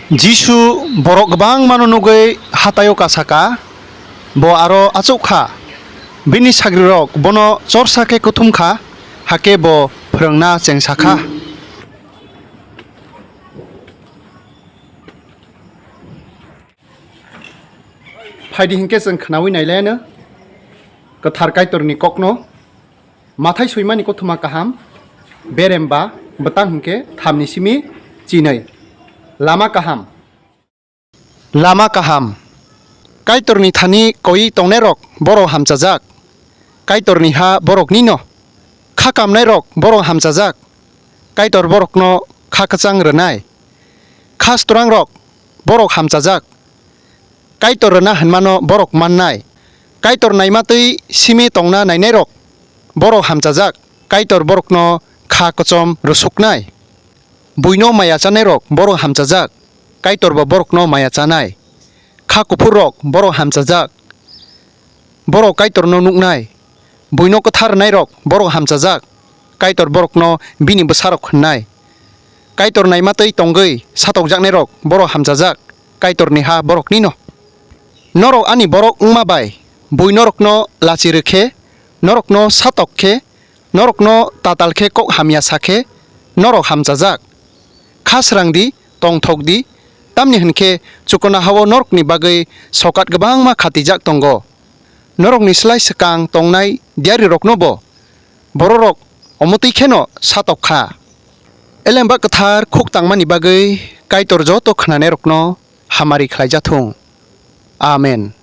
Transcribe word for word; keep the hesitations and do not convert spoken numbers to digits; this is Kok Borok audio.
Jisu borok kwbangmano nugwi hataio kasaka, bo aro achuk kha. Bini sagrirok bono chorsa khe kuthum kha, hakhe bo phrwngna chengsa kha. Phaidi hinkhe chwng khnaui nailayano kwthar Kaitorni kokno. Mathai soimani kothoma kaham, beremba bwtang hinkhe thamni simi chinwi. Lama kaham. Lama kaham. Kaitorni thani koiwi tongnairok borok hamchajak. Kaitorni ha boroknino. Kha kamnairok borok hamchajak. Kaitor borokno kha kwchang rwnai. Kha stwrangrok borok hamchajak. Kaitor rwna hwnmano borok mannai. Kaitor naima twi simi tongna nainairok borok hamchajak. Kaitor borokno kha kochom rwsuknai. Buino maya chanairok borok hamchajak. Kaitorbo borokno maya chanai. Kha kuphurrok borok hamchajak. Borok Kaitorno nuknai. Buino kwthar rwnairok borok hamchajak. Kaitor borokno bini bwsarok hwnnai. Kaitor naima twi tongwi satokjaknairok borok hamchajak. Kaitorni ha boroknino. Norok ani borok wngma bai bui norokno lachi rw khe, norokno satok khe, norokno tatal khe kok hamya sa khe, norok hamchajak. Kha srang di, tongthok di, tamni hwn khe chukona ha-o norokni bagwi sokat kwbangma khatijak tongo. Norokni slai swkang tongnai diariroknobo bororok omo twi kheno satok kha. Elemba kwthar khuk tangmani bagwi Kaitor joto khnanairokno hamari khlai ja thung. Amen.